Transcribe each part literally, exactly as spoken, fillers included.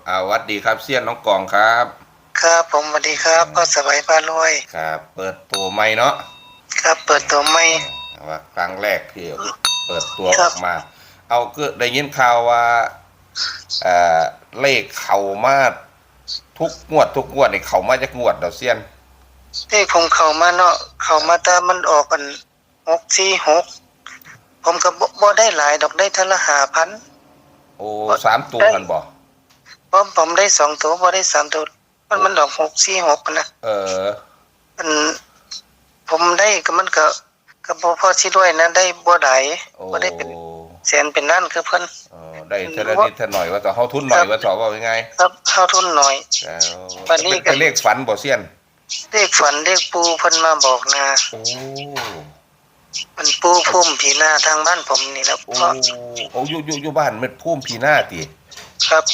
อ่า หวัดดีครับ เซียนน้องกองครับ ครับผม หวัดดีครับ พ่อสวัยพารวย ครับ เปิดตัวใหม่เนาะ ครับ เปิดตัวใหม่ อ่า ว่าครั้งแรกที่เปิดตัว ครับ ออกมา เอา คือได้ยินข่าวว่า เอ่อ เลขเข้ามาทุกงวด ทุกงวดนี่เข้ามาจักงวดแล้วเซียน เลขผมเข้ามาเนาะ เข้ามาแต่มันออกอัน หกสี่หก ผมก็บ่ บ่ได้หลายดอก ได้เทื่อละห้าพัน โอ้ บ่ สามตัว ได้ หั่นบ่ ผม ผมได้สองตัว บ่ได้สามตัว มัน โอ้ มันออกหกสี่หกนะ เออ อัน ผมได้ก็มันก็ ก็บ่พอสิรวยนะ ได้บ่หลาย โอ้ บ่ได้เป็นแสนเป็นล้านคือเพิ่น เออ ได้เทื่อละนิดเทื่อหน่อยว่าแต่เฮาทุนหน่อย ครับ ว่าแต่ว่าง่ายๆ ครับ เฮาทุนหน่อย เออ บัดนี้ เป็น ก็ เป็นเลขฝันบ่เซียน เลขฝันเลขปู่เพิ่นมาบอกนะ โอ้ มันปู่ภูมิผีนาทางบ้านผมนี่นะ โอ้ พ่อ โอ้ อยู่ อยู่ อยู่บ้านแม่นภูมิผีนาติ ครับ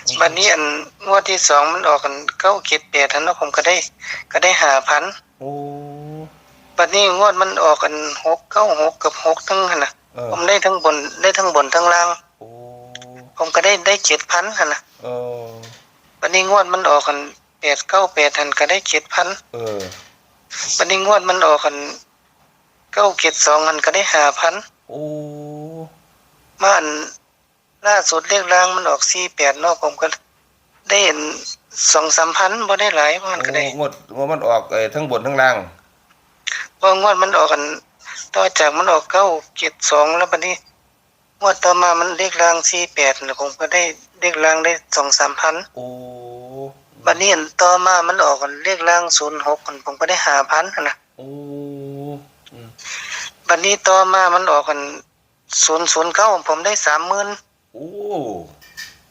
อืม บัดนี้อันงวดที่สองมันออกอันเก้าเจ็ดแปดหั่นเนาะ ผมก็ได้ ก็ได้ห้าพัน โอ้ บัดนี้งวดมันออกอันหกเก้าหกกับหกหนึ่งหั่นน่ะ เออ ผมได้ทั้งบน ได้ทั้งบนทั้งล่าง โอ้ ผมก็ได้ ได้เจ็ดพันหั่นน่ะ เออ บัดนี้งวดมันออกอันแปดเก้าแปดหั่นก็ได้เจ็ดพัน เออ บัดนี้งวดมันออกอันเก้าเจ็ดสองหั่นก็ได้ห้าพัน โอ้ มาอันล่าสุดเลขล่างมันออกสี่แปดเนาะ ผมก็ได้อันสองสามพัน บ่ได้หลาย ว่าหั่นก็ได้ โอ้ งวด งวดมันออก เอ่อ ทั้งบนทั้งล่าง เพราะงวดมันออกอัน ต่อจากมันออกเก้าเจ็ดสอง แล้วบัดนี้ งวดต่อมามันเลขล่างสี่แปดน่ะ ผมก็ได้เลขล่างได้สองสามพัน โอ้ บัดนี้อันต่อมามันออกอันเลขล่างศูนย์หก อันผมก็ได้ห้าพันหั่นน่ะ โอ้ อืม บัดนี้ต่อมามันออกอันศูนย์ศูนย์เก้า ผมได้สามหมื่น โอ้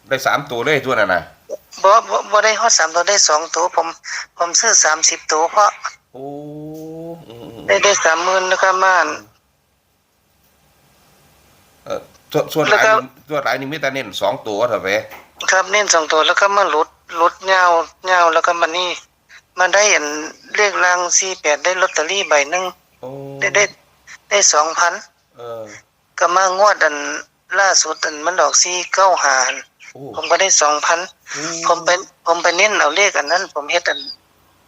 ได้สามตัวเลยตัวนั้นน่ะ บ่ บ่ บ่ได้ฮอดสามตัว ได้สองตัว ผม ผมซื้อสามสิบตัวเพราะ โอ้ อืมๆๆ ได้ ได้สามหมื่น แล้วก็มา อืม เอ่อ ส่วน ส่วนหลาย แล้วก็ นี่ ส่วนหลายนี่มีแต่เน้นสองตัวเท่าไป ครับ เน้นสองตัว แล้วก็มาหลุด หลุดยาว ยาว แล้วก็มานี่ มาได้อันเลขล่างสี่แปด ได้ลอตเตอรี่ใบหนึ่ง โอ้ ได้ ได้ ได้สองพัน เออ ก็มางวดอันล่าสุดอันมันออกสี่เก้าห้า โอ้ ผมก็ได้สองพัน โอ้ ผมไป ผมไปเน้นเอาเลขอันนั้น ผมเฮ็ดอัน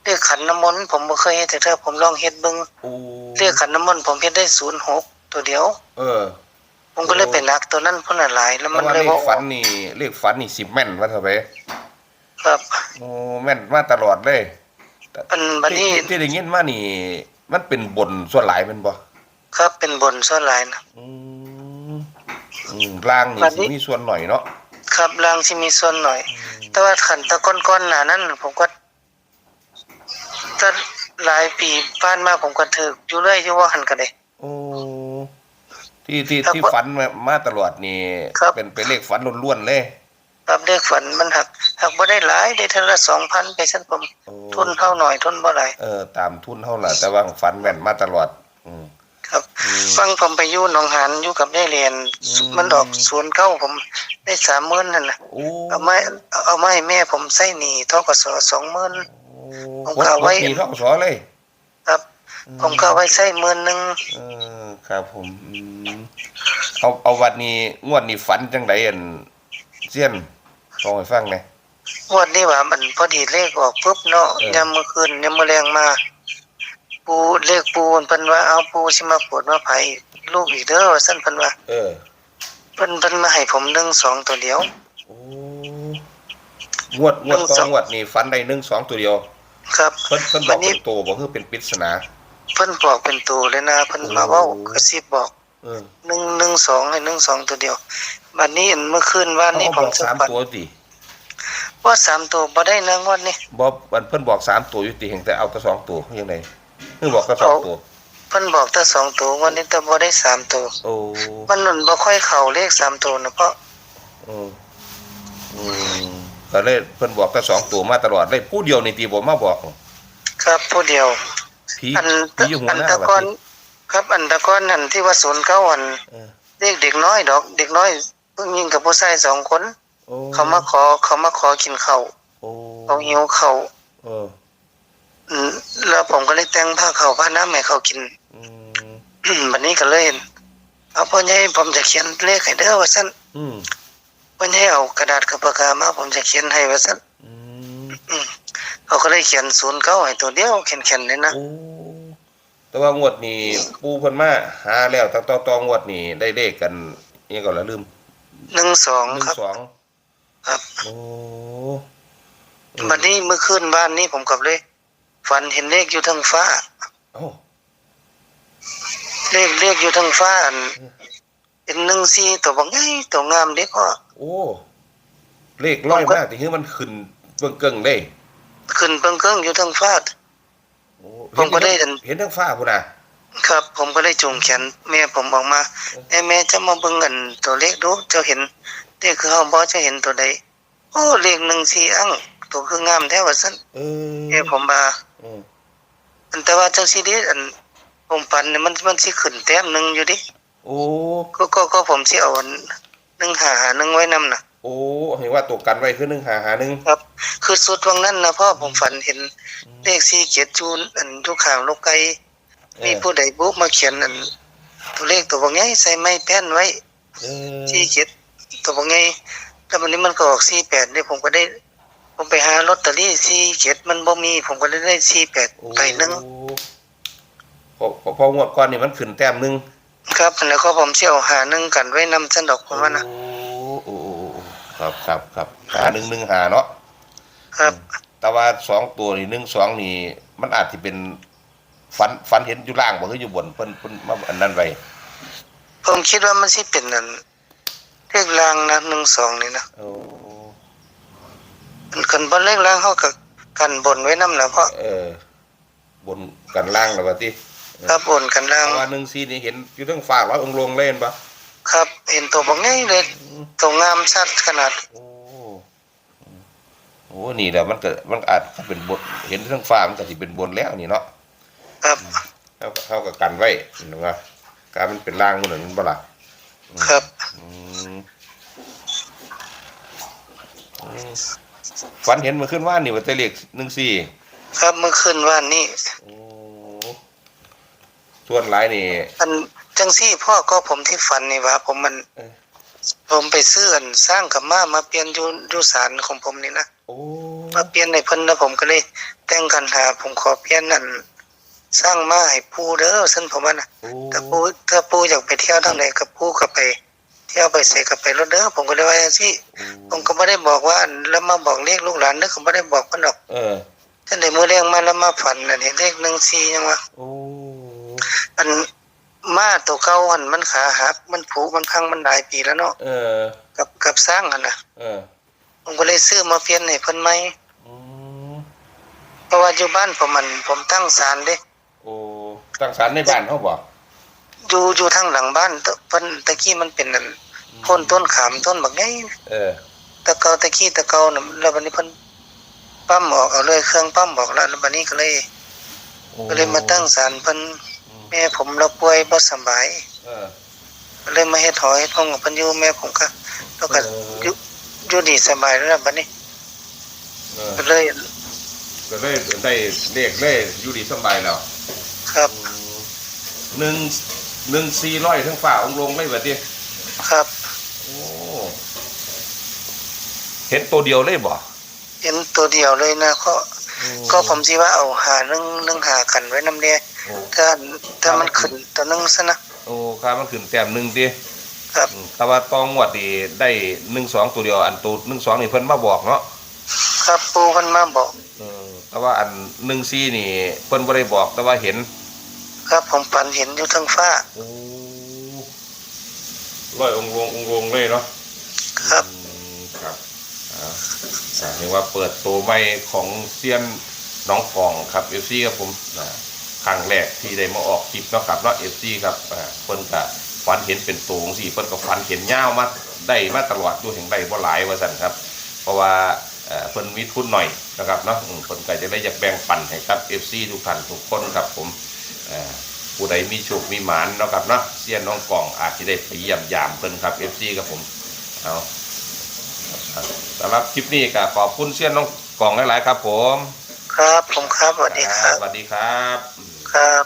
เลขขันน้ำมนต์ ผมบ่เคยเฮ็ดจักเทื่อ ผมลองเฮ็ดเบิ่ง โอ้ เลขขันน้ำมนต์ ผมเฮ็ดได้ศูนย์หกตัวเดียว เออ ผมก็เลย โอ้ ไปหนักตัวนั้นพุ่นน่ะหลาย แล้วมัน แต่ว่า เลย เลข บ่ออก ฝันนี่ เลขฝันนี่สิแม่นว่าเถาะไป ครับ โอ้ แม่นมาตลอดเลย อันบัดนี้ ที่ ที่ ที่ได้ยินมานี่ มันเป็นบนส่วนหลายแม่นบ่ ครับ เป็นบนส่วนหลายนะ อืม อืม ล่างนี่ บัดนี้ สิมีส่วนหน่อยเนาะ ครับ ล่างสิมีส่วนหน่อย อืม แต่ว่าคันแต่ก่อนๆหน้านั้น ผมก็ แต่หลายปีผ่านมาผมก็ถืกอยู่เรื่อยอยู่ว่าหั่นก็ได้ โอ้ ที่ ที่ ครับ ที่ฝันมา มาตลอดนี่ ครับ เป็น เป็นเลขฝันล้วนๆเลย ครับ เลขฝันมันหัก หักบ่ได้หลาย ได้เทื่อละสองพันไปซั่น ผม โอ้ ทุนเฮาน้อย ทุนบ่หลาย เออ ตามทุนเฮาล่ะ แต่ว่าฝันแม่นมาตลอด อืม ครับ อืม ฟังผมไปอยู่หนองหาน อยู่กับยายแหลน อืม มันออกศูนย์เก้า ผมได้สามหมื่นหั่นน่ะ โอ้ เอามา เอามาให้แม่ผมใช้หนี้ ธ.ก.ส. สองหมื่น โอ้ ผมก็เอาไว้ ปลดหนี้ ธ.ก.ส. เลย ครับ อืม ผมก็เอาไว้ใช้หมื่นหนึ่ง เออ ครับผม อืม เอา เอาบัดนี้ งวดนี้ฝันจังใด อัน เซียน เว้าให้ฟังแหน่ งวดนี้ว่ามันพอดีเลขออกปุ๊บเนาะ เออ ยามมื้อคืน ยามมื้อแลงมา ปู่ เลขปู่เพิ่นว่า "เอา ปู่สิมาโปรดมาไผลูกอีกเด้อ" ว่าซั่นเพิ่นว่า เออ เพิ่น เพิ่นมาให้ผมหนึ่งสองตัวเดียว โอ้ งวด งวด หนึ่งสอง ต่องวดนี่ฝันได้หนึ่งสองตัวเดียว ครับ เพิ่น เพิ่นบอก บัดนี้ เป็นตัวบ่ คือเป็นปริศนา เพิ่นบอกเป็นตัวเลยนะ เพิ่นมาเว้า โอ้ กระซิบบอก เออ หนึ่ง หนึ่งสอง ให้หนึ่งสองตัวเดียว บัดนี้อันเมื่อคืนวานนี้ เอา ผม บอกสาม ฝัน ตัวติ ว่าสามตัวบ่ได้นะงวดนี้ บ่ อันเพิ่นบอกสามตัวอยู่ติ เห็นแต่เอาแต่สองตัว คือจังได คือบอกแต่สองตัว เพิ่นบอกแต่สองตัว งวดนี้แต่บ่ได้สามตัว โอ้ มัน มันบ่ค่อยเข้าเลขสามตัวนะ เพราะ อืม อืม ก็เลยเพิ่นบอกแต่สองตัวมาตลอดเลย ผู้เดียวนี่ติบ่มาบอก ครับ ผู้เดียว ผี อัน ผีอยู่หัวหน้า อันแต่ก่อน ว่าติ ครับ อันแต่ก่อนนั่นที่ว่าศูนย์เก้า อัน เออ เด็ก เด็กน้อยดอก เด็กน้อยผู้หญิงกับผู้ชายสองคน โอ้ เขามาขอ เขามาขอกินข้าว โอ้ เขาหิวข้าว เออ อืม แล้วผมก็เลยแต่งผ้าข้าวผ้าน้ำให้เขากิน อืม บัดนี้ก็เลย "เอา พ่อใหญ่ ผมจะเขียนเลขให้เด้อ" ว่าซั่น อืม พิ่นให้เอากระดาษกับปากกามา ผมจะเขียนให้ว่าซั่น อืม อืมเขาก็เลยเขียนศูนย์เก้าให้ตัวเดียวแข็งๆเลยนะ โอ้แต่ว่างวดนี้ปู่เพิ่นมาหาแล้วตั้งต่อต่องวดนี้ได้เลขกันนี่ก็ละลืม หนึ่งสอง หนึ่ง ครับ สอง ครับ โอ้ บัดนี้เมื่อคืนบ้านนี้ผมกลับเลย ฝันเห็นเลขอยู่ทางฟ้า เอ้า เลขเลขอยู่ทางฟ้าอันเป็นหนึ่งสี่ตัวบักใหญ่ตัวงามเด้พ่อ โอ้เลขลอยมาที่คือมันขึ้นเบิ่งเกิ่งเลย ขึ้นเบิ่งเกิ่งอยู่ทางฟ้า โอ้ ผมก็ได้ เห็นเห็นทั้งฟ้าพุ่นน่ะ ครับ ผมก็ได้จูงแขนแม่ผมออกมา แม่แม่จะมาเบิ่งอันตัวเลขดู เจ้าเห็นเลขคือเฮาบ่เจ้าเห็นตัวใด โอ้เลขหนึ่งสี่อั้งตัวคืองามแท้ว่าซั่น เออ แม่ผมว่า อืม อันแต่ว่าจังซี่เด้อันผมฝันเนี่ยมันมันสิขึ้นแต้มหนึ่งอยู่เด้ โอ้ ก็ก็ก็ผมสิเอาอันหนึ่งห้าหาหนึ่งไว้นำนะ โอ้เห็นว่าตัวกันไว้คือหนึ่งห้าหาหนึ่ง ครับ คือสุดวังนั้นนะพ่อผมฝันเห็นเลขสี่เจ็ดอยู่อันอยู่ข้างลูกไก่ เออ มีผู้ใดบุกมาเขียนอันตัวเลขตัวบักใหญ่ใส่ไม้แป้นไว้ เออ สี่เจ็ดตัวบักใหญ่แล้ววันนี้มันก็ออกสี่แปดเนี่ยผมก็ได้ ผมไปหาลอตเตอรี่สี่เจ็ดมันบ่มี ผมก็เลยได้สี่แปด โอ้ ใบหนึ่ง พอพอพองวดก่อนนี่มันขึ้นแต้มหนึ่ง ครับแล้วก็ผมสิเอาหาหนึ่งกันไว้นำซั่นดอกผมว่านะ โอ้โอ้โอ้โอ้ครับครับครับหาหนึ่งหนึ่งหาเนาะ ครับ แต่ว่าสองตัวนี่หนึ่งสองนี่ มันอาจจะเป็นฝันฝันเห็นอยู่ล่างบ่คืออยู่บนเพิ่นเพิ่นมาอันนั้นไว้ ผมคิดว่ามันสิเป็นอันเลขล่างนะหนึ่งสองนี่นะ โอ้ มันคันบ่เลขล่างเขาก็กันบนไว้นำแล้วเพราะ เออ บนกันล่างแล้วว่าติ ครับบนกันล่าง เพราะว่าหนึ่งสี่นี่เห็นอยู่ทั้งฟ้าร้อยองค์ลงเลยเห็นปะ ครับ เห็นตัวบักใหญ่เลยตัวงามชัดขนาด โอ้โอ้นี่แหละมันก็มันอาจจะเป็นบนเห็นทั้งฟ้ามันก็สิเป็นบนแล้วนี่เนาะ ครับ เขาก็เขาก็กันไว้เห็นว่าการมันเป็นล่างมันนั่นมันบ่ล่ะ ครับ อืมอืมฝันเห็นเมื่อคืนวานนี่ว่าแต่เลขหนึ่งสี่ ครับเมื่อคืนวานนี้ โอ้ส่วนหลายนี่ อันจังซี่พ่อก็ผมที่ฝันนี่ว่าผมมัน เออ ผมไปซื้ออันสร้างกับมามาเปลี่ยนอยู่อยู่ศาลของผมนี่นะ โอ้ มาเปลี่ยนให้เพิ่นนะผมก็เลยแต่งคันหาผมขอเปลี่ยนอันสร้างมาให้ปู่เด้อซั่นผมว่านะ โอ้ ถ้าปู่ถ้าปู่อยากไปเที่ยวทางใดก็ปู่ก็ไป เที่ยวไปไสก็ไปโลดเด้อผมก็เลยว่าจังซี่ โอ้ ผมก็บ่ได้บอกว่าอันแล้วมาบอกเลขลูกหลานเด้อก็บ่ได้บอกเพิ่นดอก เออ จังได๋มื้อแลงมาแล้วมาฝันอันนี้เลขหนึ่งสี่ยังว่า โอ้ อันมาตัวเก่าหั่นมันขาหักมันผุมันพังมันหลายปีแล้วเนาะ เออ กับกับสร้างหั่นน่ะ เออ ผมก็เลยซื้อมาเปลี่ยนให้เพิ่นใหม่ อืม เพราะว่าอยู่บ้านผมมันผมตั้งศาลเด้ โอ้ตั้งศาลในบ้านเขาบ่ อยู่อยู่ทางหลังบ้านเพิ่นตะกี้มันเป็นนั่นโพ้นต้นขามต้นบักใหญ่ เออ ตะเก่าตะกี้ตะเก่าน่ะแล้วบัดนี้เพิ่นปั๊มออกเอาเลยเครื่องปั๊มออกแล้วแล้วบัดนี้ก็เลย โอ้ ก็เลยมาตั้งศาลเพิ่นแม่ผมเราป่วยบ่สบาย เออ ก็เลยมาเฮ็ดหอเฮ็ดห้องกับเพิ่นอยู่แม่ผมก็แล้วก็ เออ อยู่อยู่ดีสบายแล้วล่ะบัดนี้ เออ ก็เลย ก็เลยได้เลขเลยอยู่ดีสบายแล้ว ครับ หนึ่งหนึ่งสี่ร้อยทั้งฟ้าองค์ลงเลยแบบนี้ ครับ โอ้เห็นตัวเดียวเลยบ่ เห็นตัวเดียวเลยนะก็ อืม ก็ผมสิว่าเอาหาหนึ่งหนึ่งหากันไว้นำแน่ โอ้ ถ้าถ้ามันขึ้นตัวหนึงซะนะ โอ้ครับมันขึ้นแต้มหนึ่งติ ครับ อืมแต่ว่าต่องวดนี่ได้หนึ่งสองตัวเดียวอันตัวหนึ่งสองนี่เพิ่นมาบอกเนาะ ครับปู่เพิ่นมาบอก เออแต่ว่าอันหนึ่งสี่นี่เพิ่นบ่ได้บอกแต่ว่าเห็น ครับผมฝันเห็นอยู่ทางฟ้า โอ้ร้อยองค์ลงองค์ลงเลยเนาะ ครับ อืมครับอ่าอ่าเรียกว่าเปิดตัวใหม่ของเซียนน้องกองครับ เอฟซี ครับผมอ่าครั้งแรกที่ได้มาออกคลิปเนาะครับเนาะ เอฟซี ครับอ่าเพิ่นก็ฝันเห็นเป็นตัวจังซี่เพิ่นก็ฝันเห็นยาวมาได้มาตลอดอยู่แห่งใดบ่หลายว่าซั่นครับ เพราะว่าเอ่อเพิ่นมีทุนหน่อยนะครับเนาะอืมเพิ่นก็จะได้อยากแบ่งปันให้กับ เอฟซี ทุกท่านทุกคนครับผมเอ่อผู้ใดมีโชคมีหมานเนาะครับเนาะเซียนน้องกองอาจจะได้ไปเยี่ยมยามเพิ่นครับ เอฟซี ครับผม เอาสำหรับคลิปนี้ก็ขอบคุณเซียนน้องกองหลายๆครับผม ครับผมครับสวัสดีครับ สวัสดีครับ ครับ